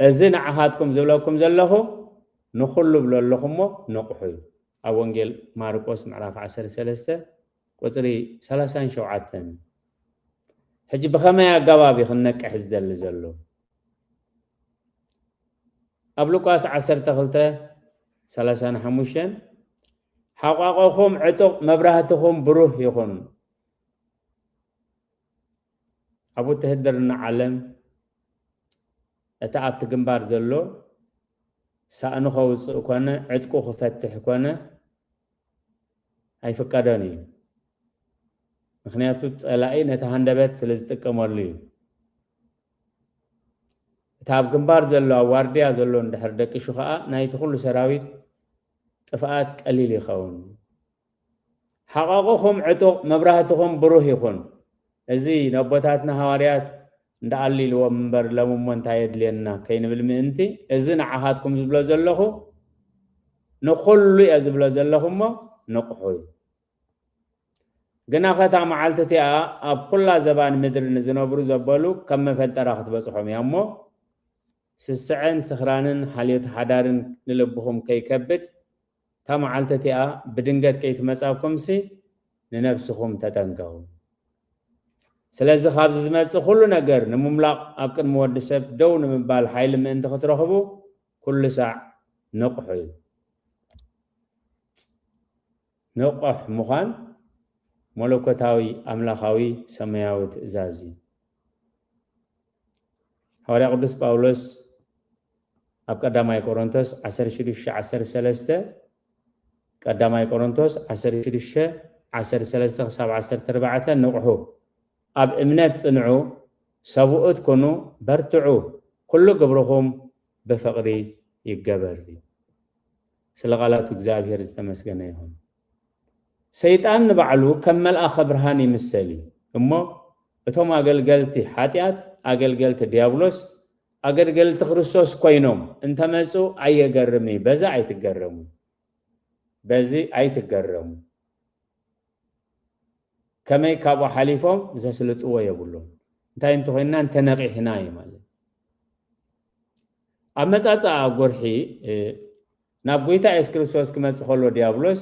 እዚ ንዓኻትኩም ዝብለኩም ዘለኹ ንኹሉ እብሎ ኣለኹ እሞ ንቕሑ እዩ። ኣብ ወንጌል ማርቆስ ምዕራፍ ዓሰርተ ሰለስተ ቁፅሪ ሰላሳን ሸውዓተን። ሕጂ ብኸመይ ኣገባብ እዩ ክንነቅሕ ዝደሊ ዘሎ? ኣብ ሉቃስ ዓሰርተ ክልተ ሰላሳን ሓሙሽተን፣ ሓቋቆኹም ዕጡቕ፣ መብራህትኹም ብሩህ ይኹን። ኣብ ውትህድርና ዓለም እቲ ኣብቲ ግንባር ዘሎ ሳእኑ ከውፅእ ኮነ ዕጥቁ ክፈትሕ ኮነ ኣይፍቀዶን እዩ። ምክንያቱ ፀላኢ ነቲ ሃንደበት ስለ ዝጥቀመሉ እዩ። እቲ ኣብ ግንባር ዘሎ ኣብ ዋርድያ ዘሎ እንድሕር ደቂሹ ከዓ ናይቲ ኩሉ ሰራዊት ጥፍኣት ቀሊል ይኸውን። ሓቋቑኹም ዕጡቕ፣ መብራህትኹም ብሩህ ይኹን። እዚ ነቦታትና ሃዋርያት እንዳኣሊልዎም እምበር ሎም እሞ እንታይ የድልየና ከይንብል ምእንቲ፣ እዚ ንዓኻትኩም ዝብሎ ዘለኹ ንኹሉ እየ ዝብሎ ዘለኹ እሞ ንቕሑ እዩ። ግናኸ እታ መዓልቲ እቲኣ ኣብ ኩላ ዘባን ምድሪ ንዝነብሩ ዘበሉ ከም መፈንጠራ ክትበጽሖም እያ እሞ፣ ስስዐን ስኽራንን ሓልዮት ሓዳርን ንልብኹም ከይከብድ፣ እታ መዓልቲ እቲኣ ብድንገት ከይትመጻኩምሲ ንነብስኹም ተጠንቀቑ። ስለዚ ካብዚ ዝመጽእ ኩሉ ነገር ንምምላቕ ኣብ ቅድሚ ወዲ ሰብ ደው ንምባል ሓይሊ ምእንቲ ክትረኽቡ ኩሉ ሳዕ ንቕሑ እዩ። ንቑሕ ምዃን መለኮታዊ ኣምላኻዊ ሰማያዊ ትእዛዝ እዩ። ሃዋርያ ቅዱስ ጳውሎስ ኣብ ቀዳማይ ቆሮንቶስ ዓሰርተ ሽዱሽተ ዓሰርተ ሰለስተ፣ ቀዳማይ ቆሮንቶስ ዓሰርተ ሽዱሽተ ዓሰርተ ሰለስተ ክሳብ ዓሰርተ ኣርባዕተ፣ ንቕሑ፣ ኣብ እምነት ጽንዑ፣ ሰብኡት ኩኑ፣ በርትዑ፣ ኩሉ ግብርኹም ብፍቕሪ ይገበር። ስለ ቃላቱ እግዚኣብሔር ዝተመስገነ ይኹን። ሰይጣን ንባዕሉ ከም መልኣኸ ብርሃን ይምሰል እዩ እሞ፣ እቶም ኣገልገልቲ ሓጢኣት፣ ኣገልገልቲ ዲያብሎስ፣ ኣገልገልቲ ክርስቶስ ኮይኖም እንተመጹ ኣየገርምን እዩ። በዚ ኣይትገረሙ፣ በዚ ኣይትገረሙ። ከመይ ካብኡ ሓሊፎም ዘስልጥዎ የብሎም። እንታይ እንተኾይንና እንተነቒሕና እዩ ማለት። ኣብ መጻጽኣ ጎርሒ ናብ ጎይታ የሱስ ክርስቶስ ክመጽእ ከሎ ዲያብሎስ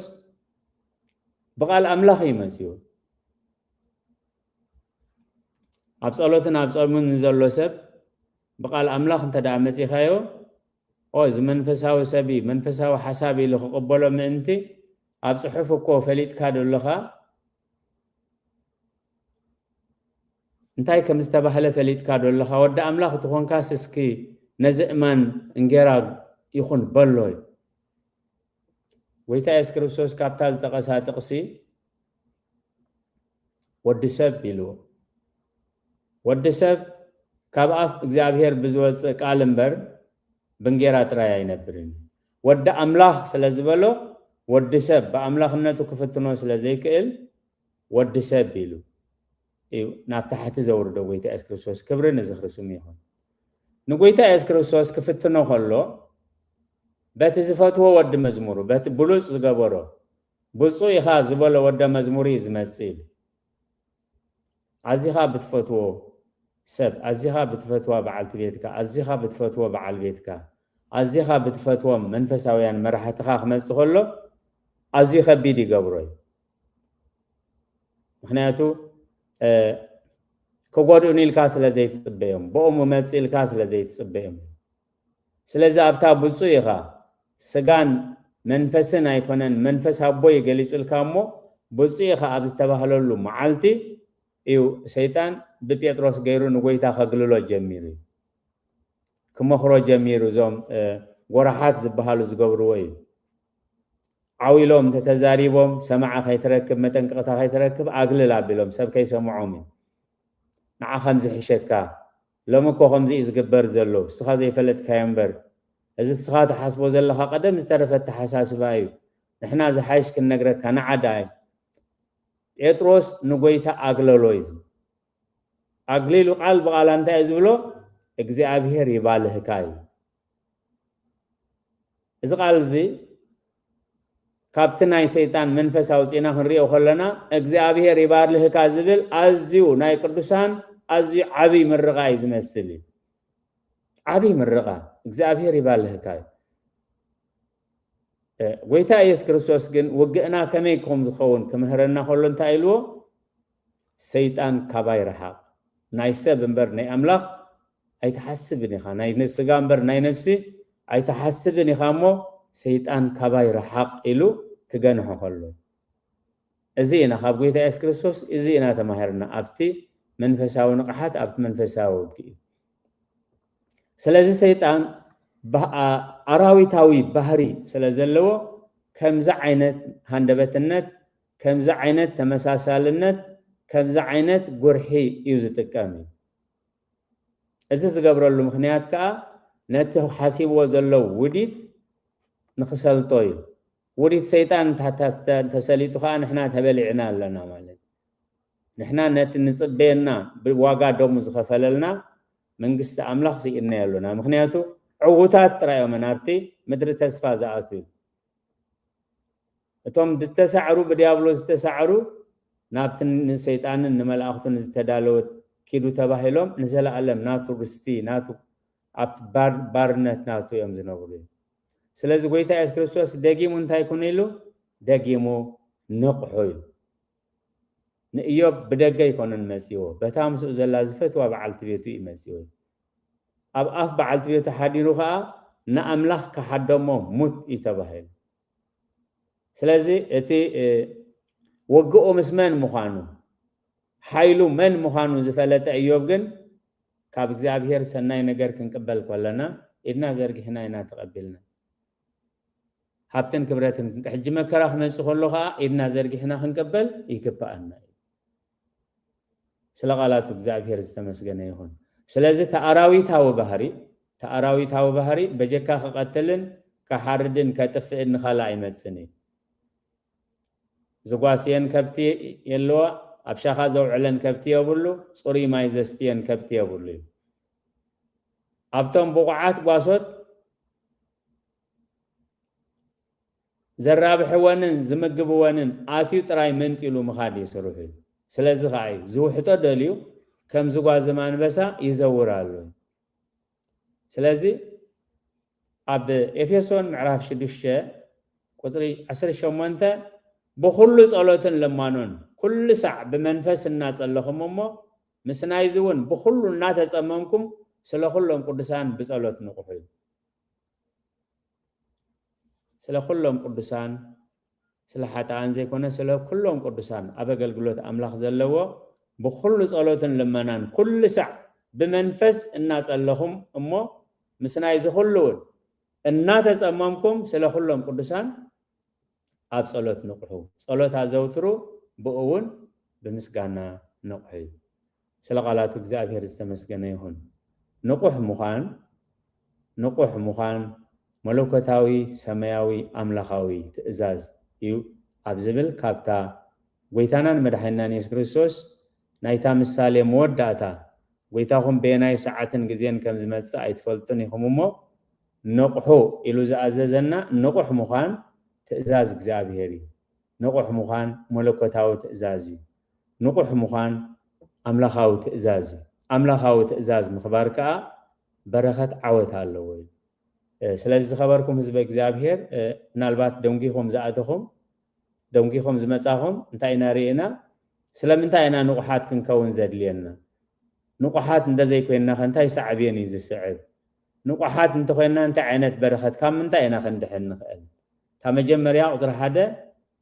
ብቓል ኣምላኽ እዩ መጺኡ። ኣብ ጸሎትን ኣብ ጾምን ንዘሎ ሰብ ብቓል ኣምላኽ እንተ ደኣ መጺኻዮ፣ ኦ፣ እዚ መንፈሳዊ ሰብ እዩ፣ መንፈሳዊ ሓሳብ ኢሉ ክቕበሎ ምእንቲ፣ ኣብ ጽሑፍ እኮ ፈሊጥካ ዶ ኣለኻ? እንታይ ከም ዝተባህለ ፈሊጥካ ዶ ኣለኻ? ወዲ ኣምላኽ እንተኾንካስ እስኪ ነዚ እማን እንጌራ ይኹን በሎ። ጎይታ የሱስ ክርስቶስ ካብታ ዝጠቐሳ ጥቕሲ ወዲ ሰብ ኢልዎ። ወዲ ሰብ ካብ ኣፍ እግዚኣብሔር ብዝወፅእ ቃል እምበር ብእንጌራ ጥራይ ኣይነብርን። ወዲ ኣምላኽ ስለ ዝበሎ ወዲ ሰብ ብኣምላኽነቱ ክፍትኖ ስለ ዘይክእል፣ ወዲ ሰብ ኢሉ እዩ ናብ ታሕቲ ዘውርዶ ጎይታ የሱስ ክርስቶስ። ክብሪ ንዝኽሪ ስሙ ይኹን። ንጎይታ የሱስ ክርስቶስ ክፍትኖ ከሎ፣ በቲ ዝፈትዎ ወዲ መዝሙሩ፣ በቲ ብሉጽ ዝገበሮ፣ ብፁዕ ኢኻ ዝበሎ ወደ መዝሙሩ እዩ ዝመጽእ ኢሉ። ኣዚኻ ብትፈትዎ ሰብ፣ ኣዚኻ ብትፈትዋ በዓልቲ ቤትካ፣ ኣዚኻ ብትፈትዎ በዓል ቤትካ፣ ኣዚኻ ብትፈትዎም መንፈሳውያን መራሕትኻ ክመጽእ ከሎ፣ ኣዝዩ ከቢድ ይገብሮ እዩ። ምኽንያቱ፣ እ፣ ክጎድኡኒ ኢልካ ስለ ዘይትጽበዮም፣ ብኦም መጽእ ኢልካ ስለ ዘይትጽበዮም። ስለዚ ኣብታ ብፁዕ ኢኻ፣ ስጋን መንፈስን ኣይኮነን፣ መንፈስ ኣቦ እዩ ገሊጹልካ እሞ፣ ብፁዕ ኢኻ ኣብ ዝተባህለሉ መዓልቲ እዩ ሰይጣን ብጴጥሮስ ገይሩ ንጎይታ ከግልሎ ጀሚሩ እዩ። ክመኽሮ ጀሚሩ። እዞም፣ እ፣ ጎራሓት ዝበሃሉ ዝገብርዎ እዩ። ዓው ኢሎም እንተተዛሪቦም፣ ሰማዒ ከይትረክብ፣ መጠንቀቕታ ከይትረክብ፣ ኣግልል ኣቢሎም፣ ሰብ ከይሰምዖም እዩ። ንዓ ከምዚ ሕሸካ፣ ሎሚ እኮ ከምዚ እዩ ዝግበር ዘሎ፣ ንስኻ ዘይፈለጥካዮ እምበር፣ እዚ ንስኻ ትሓስቦ ዘለኻ ቀደም ዝተረፈ ኣተሓሳስባ እዩ። ንሕና ዝሓይሽ ክንነግረካ፣ ንዓ ደኣ እዩ። ጴጥሮስ ንጎይታ ኣግለሎ እዩ ዝብል። ኣግሊሉ ቃል ብቓል እንታይ እዩ ዝብሎ? እግዚኣብሄር ይባልህካ እዩ። እዚ ቃል እዚ ካብቲ ናይ ሰይጣን መንፈስ ኣውፂእና ክንሪኦ ከለና፣ እግዚኣብሄር ይባርልህካ ዝብል ኣዝዩ ናይ ቅዱሳን ኣዝዩ ዓብይ ምርቓ እዩ ዝመስል እዩ። ዓብይ ምርቓ፣ እግዚኣብሄር ይባርልህካ እዩ። እ፣ ጎይታ የሱስ ክርስቶስ ግን ውግእና ከመይ ከም ዝኸውን ክምህረና ከሎ እንታይ ኢልዎ? ሰይጣን ካባይ ረሓቕ፣ ናይ ሰብ እምበር ናይ ኣምላኽ ኣይትሓስብን ኢኻ፣ ናይ ስጋ እምበር ናይ ነፍሲ ኣይትሓስብን ኢኻ እሞ ሰይጣን ካባይ ረሓቕ ኢሉ ክገንሖ ከሎ። እዚ ኢና ካብ ጎይታ የሱስ ክርስቶስ፣ እዚ ኢና ተማሂርና ኣብቲ መንፈሳዊ ንቕሓት፣ ኣብቲ መንፈሳዊ ውግእ። ስለዚ ሰይጣን ባ-፣ ኣ-፣ ኣራዊታዊ ባህሪ ስለ ዘለዎ ከምዚ ዓይነት ሃንደበትነት፣ ከምዚ ዓይነት ተመሳሳልነት፣ ከምዚ ዓይነት ጉርሒ እዩ ዝጥቀም እዩ። እዚ ዝገብረሉ ምኽንያት ከኣ ነቲ ሓሲብዎ ዘሎ ውዲት ንኽሰልጦ እዩ። ውዲት ሰይጣን እንተ-፣ እንተ-፣ እንተሰሊጡ ከኣ ንሕና ተበሊዕና ኣለና ማለት እዩ። ንሕና ነቲ ንጽበየና ብዋጋ ደሙ ዝኸፈለልና መንግስቲ ኣምላኽ ስኢንናዮ ኣሎና። ምኽንያቱ ዕዉታት ጥራይ እዮም ናብቲ ምድሪ ተስፋ ዝኣትዉ። እቶም ዝተሳዕሩ፣ ብዲያብሎስ ዝተሳዕሩ፣ ናብቲ ንሰይጣንን ንመላእኽቱን ዝተዳለወት ኪዱ ተባሂሎም ንዘለኣለም ናቱ ርስቲ፣ ናቱ ኣብቲ ባር-፣ ባርነት ናቱ እዮም ዝነብሩ። ስለዚ ጎይታ የሱስ ክርስቶስ ደጊሙ እንታይ ኩኑ ኢሉ? ደጊሙ ንቕሑ ኢሉ። ንእዮብ ብደገ ኣይኮነን መጺዎ፣ በታ ምስኡ ዘላ ዝፈትዋ በዓልቲ ቤቱ እዩ መጺዎ። ኣብ ኣፍ በዓልቲ ቤቱ ሓዲሩ ከኣ ንኣምላኽ ክሓደሞ ሙት እዩ ተባሂሉ። ስለዚ እቲ፣ እ፣ ውግኡ ምስ መን ምዃኑ፣ ሓይሉ መን ምዃኑ ዝፈለጠ እዮብ ግን ካብ እግዚኣብሔር ሰናይ ነገር ክንቅበል ከለና ኢድና ዘርጊሕና ኢና ተቐቢልና። ሃብትን ክብረትን ክንቀ-፣ ሕጂ መከራ ክመጽእ ከሎ ከኣ ኢድና ዘርጊሕና ክንቅበል ይግብኣና እዩ። ስለ ቃላቱ እግዚኣብሔር ዝተመስገነ ይኹን። ስለዚ ተኣራዊታዊ ባህሪ፣ ተኣራዊታዊ ባህሪ በጀካ ክቐትልን ክሓርድን ከጥፍእን ንኻልእ ኣይመጽን እዩ። ዝጓስየን ከብቲ የለዋ፣ ኣብ ሻኻ ዘውዕለን ከብቲ የብሉ፣ ጽሩይ ማይ ዘስትየን ከብቲ የብሉ እዩ። ኣብቶም ብቑዓት ጓሶት ዘራብሕወንን ዝምግብወንን ኣትዩ ጥራይ መንጢሉ ምኻድ እዩ ስርሑ እዩ። ስለዚ ኸዓ እዩ ዝውሕጦ ደልዩ ከም ዝጓዝም ኣንበሳ ይዘውር ኣሎ እዩ። ስለዚ ኣብ ኤፌሶን ምዕራፍ ሽዱሽተ ቁጽሪ ዓሰርተ ሸሞንተ፣ "ብኹሉ ጸሎትን ልማኖን ኩሉ ሳዕ ብመንፈስ እናጸለኹም እሞ ምስ ናይዚ እውን ብኹሉ እናተጸመምኩም ስለ ኩሎም ቅዱሳን ብጸሎት ንቕሑ" እዩ። ስለ ኩሎም ቅዱሳን፣ ስለ ሓጥኣን ዘይኮነ፣ ስለ ኩሎም ቅዱሳን ኣብ ኣገልግሎት ኣምላኽ ዘለዎ ብኹሉ ጸሎትን ልመናን ኩሉ ሳዕ ብመንፈስ እናጸለኹም እሞ ምስ ናይዚ ኩሉ እውን እናተጸመምኩም ስለ ኩሎም ቅዱሳን ኣብ ጸሎት ንቕሑ። ጸሎት ኣዘውትሩ፣ ብኡ እውን ብምስጋና ንቕሑ። ስለ ቃላቱ እግዚኣብሔር ዝተመስገነ ይኹን። ንቑሕ ምዃን፣ ንቑሕ ምዃን መለኮታዊ ሰማያዊ ኣምላኻዊ ትእዛዝ እዩ ኣብ ዝብል ካብታ ጎይታናን መድሓኒናን የሱስ ክርስቶስ ናይታ ምሳሌ መወዳእታ፣ ጎይታኹም በየናይ ሰዓትን ግዜን ከም ዝመጽእ ኣይትፈልጡን ኢኹም እሞ ንቕሑ ኢሉ ዝኣዘዘና ንቑሕ ምዃን ትእዛዝ እግዚኣብሔር እዩ። ንቑሕ ምዃን መለኮታዊ ትእዛዝ እዩ። ንቑሕ ምዃን ኣምላኻዊ ትእዛዝ እዩ። ኣምላኻዊ ትእዛዝ ምኽባር ከኣ በረኸት ዓወት ኣለዎ እዩ። ስለዚ ዝኸበርኩም ህዝበ እግዚኣብሔር፣ ምናልባት ደንጊኹም ዝኣተኹም፣ ደንጊኹም ዝመጻኹም እንታይ ኢና ርኢና? ስለምንታይ ኢና ንቑሓት ክንከውን ዘድልየና? ንቑሓት እንተዘይኮይንና ከ እንታይ ሳዕቤን እዩ ዝስዕብ? ንቑሓት እንተኾይንና እንታይ ዓይነት በረኸት፣ ካብ ምንታይ ኢና ክንድሕን ንኽእል? እታ መጀመርያ ቁጽሪ ሓደ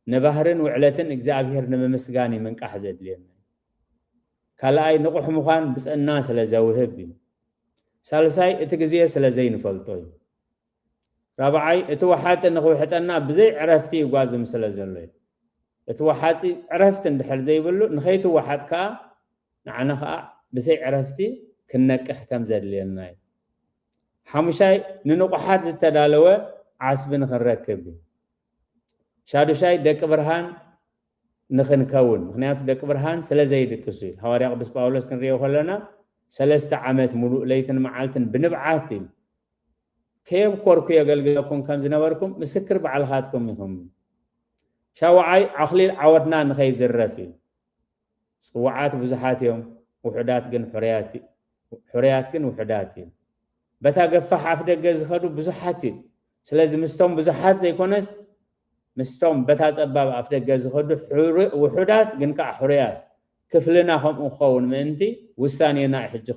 ንባህርን ውዕለትን እግዚኣብሔር ንምምስጋን እዩ ምንቃሕ ዘድልየና። ካልኣይ ንቑሕ ምዃን ብጽእና ስለ ዘውህብ እዩ። ሳልሳይ እቲ ግዜ ስለ ዘይንፈልጦ እዩ። ራብዓይ እቲ ወሓጢ ንኽውሕጠና ብዘይ ዕረፍቲ ይጓዝም ስለ ዘሎ እዩ። እቲ ወሓጢ ዕረፍቲ እንድሕር ዘይብሉ ንኸይትወሓጥ ከኣ ንዓና ከኣ ብዘይ ዕረፍቲ ክንነቅሕ ከም ዘድልየና እዩ። ሓሙሻይ ንንቑሓት ዝተዳለወ ዓስቢ ንኽንረክብ እዩ። ሻዱሻይ ደቂ ብርሃን ንኽንከውን፣ ምኽንያቱ ደቂ ብርሃን ስለ ዘይድቅሱ እዩ። ሃዋርያ ቅዱስ ጳውሎስ ክንሪኦ ከለና ሰለስተ ዓመት ሙሉእ ለይትን መዓልትን ብንብዓት እዩ ከየብኮርኩ የገልግለኩም ከም ዝነበርኩም ምስክር ባዕልኻትኩም ኢኹም። ሻውዓይ ኣኽሊል ዓወትና ንኸይዝረፍ እዩ። ጽዋዓት ብዙሓት እዮም፣ ውሑዳት ግን ሕሩያት፣ ሕሩያት ግን ውሑዳት እዮም። በታ ገፋሕ ኣፍ ደገ ዝኸዱ ብዙሓት እዮም። ስለዚ ምስቶም ብዙሓት ዘይኮነስ ምስቶም በታ ጸባብ ኣፍ ደገ ዝኸዱ ሕሩ-፣ ውሑዳት ግን ከኣ ሕሩያት ክፍልና ከምኡ ክኸውን ምእንቲ ውሳኔና እዩ ሕጂ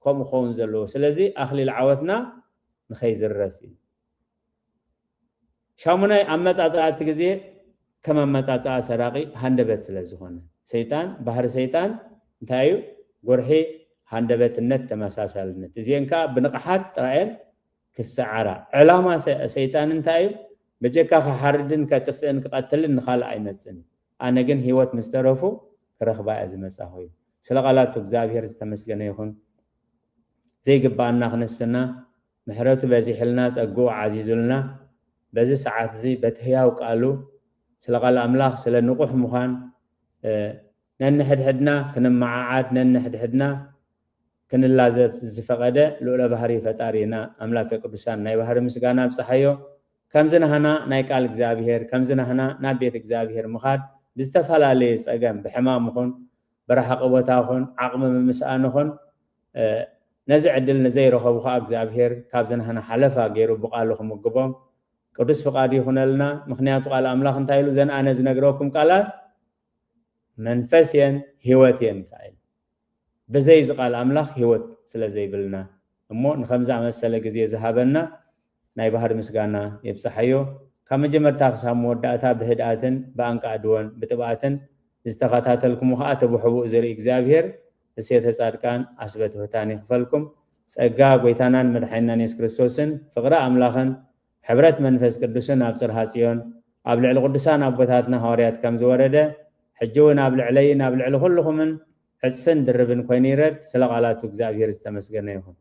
ከምኡ ክኸውን ዘለዎ። ስለዚ ኣኽሊል ዓወትና ንኸይዝረፍ እዩ። ሻሙናይ ኣመጻጽኣ እቲ ግዜ ከም ኣመጻጽኣ ሰራቒ ሃንደበት ስለ ዝኾነ፣ ሰይጣን፣ ባህሪ ሰይጣን እንታይ እዩ? ጎርሒ፣ ሃንደበትነት፣ ተመሳሳልነት። እዚአን ከኣ ብንቕሓት ጥራየን ክሰዓራ። ዕላማ ሰ-፣ ሰይጣን እንታይ እዩ? በጀካ ክሓርድን ከጥፍእን ክቐትልን ንኻልእ ኣይመጽእን እዩ። ኣነ ግን ህይወት ምስ ተረፉ ክረኽባ እየ ዝመጻኹ እዩ። ስለ ቃላቱ እግዚኣብሔር ዝተመስገነ ይኹን። ዘይግብኣና ክንስና ምሕረቱ በዚሕልና፣ ጸግኡ ዓዚዙልና፣ በዚ ሰዓት እዚ በቲ ህያው ቃሉ ስለ ቃል ኣምላኽ፣ ስለ ንቑሕ ምዃን፣ እ፣ ነንሕድሕድና ክንመዓዓድ፣ ነንሕድሕድና ክንላዘብ ዝፈቐደ ልኡለ ባህሪ ፈጣሪና ኣምላከ ቅዱሳን ናይ ባህሪ ምስጋና ኣብጽሓዮ። ከምዚ ናህና ናይ ቃል እግዚኣብሔር፣ ከምዚ ናህና ናብ ቤት እግዚኣብሔር ምኻድ ብዝተፈላለየ ጸገም፣ ብሕማም ይኹን፣ ብረሓቂ ቦታ ይኹን፣ ዓቕሚ ምምስኣን ይኹን፣ እ፣ ነዚ ዕድል ንዘይረኸቡ ኸዓ እግዚኣብሔር ካብዚ ናህና ሓለፋ ገይሩ ብቃሉ ክምግቦም ቅዱስ ፍቓዱ ይኹነልና። ምኽንያቱ ቃል ኣምላኽ እንታይ ኢሉ? "ዘን ኣነ ዝነግረኩም ቃላት መንፈስ እየን ህይወት እየን" ከኣ ኢሉ። ብዘይ እዚ ቃል ኣምላኽ ህይወት ስለ ዘይብልና እሞ ንኸምዚ ኣመሰለ ግዜ ዝሃበና ናይ ባህሪ ምስጋና የብጽሓዮ። ካብ መጀመርታ ክሳብ መወዳእታ ብህድኣትን ብኣንቃዕድዎን ብጥብኣትን ዝተኸታተልኩሞ ኸኣ እቲ ብሕቡእ ዝርኢ እግዚኣብሔር እሴተ ጻድቃን ኣስበ ትሑታን ይኽፈልኩም። ጸጋ ጐይታናን መድሓኒናን የሱስ ክርስቶስን ፍቕሪ ኣምላኽን ሕብረት መንፈስ ቅዱስን ኣብ ጽርሃ ጽዮን ኣብ ልዕሊ ቅዱሳን ኣቦታትና ሃዋርያት ከም ዝወረደ ሕጂ እውን ኣብ ልዕለይን ኣብ ልዕሊ ኩልኹምን ዕጽፍን ድርብን ኮይኑ ይረድ። ስለ ቃላቱ እግዚኣብሔር ዝተመስገነ ይኹን።